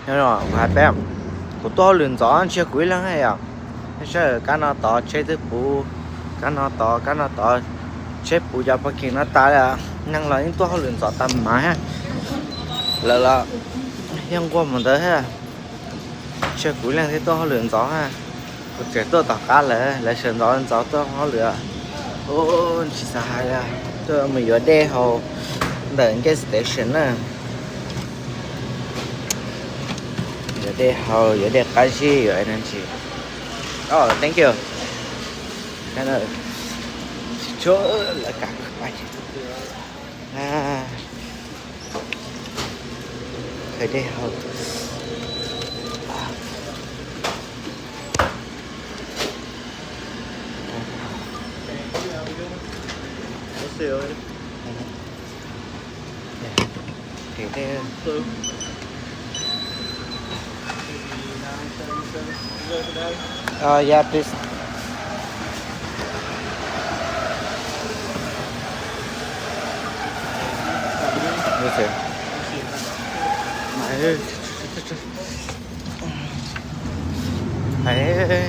Kuv hais peb, kuv tuaj hauj lwm ntxov ntsia kuv ib leeg yom. Saib kab no tod tsheb twb puv, kab no tod, kab no tod, tsheb puv cov parking no tas li. Neeg los yeej tuaj hauj lwm ntxov tas mas. Lawv los yeej nquag mus ntawd thiab. Ntsia kuv ib leeg thiab tuaj hauj lwm ntxov. Kuv tseem tuaj tom qab lawv, lawv sawv ntxov ntxov tuaj hauj lwm. Ub, tsis xav hais li, tuaj mus yuav dej haus ntawm gas station na. Yuav dej haus, yuav dej qab zib, yuav energy. Oh, thank you. Tsis tshua lawv kam khaws dej haus. Uh, yeah, please. Mày ơi.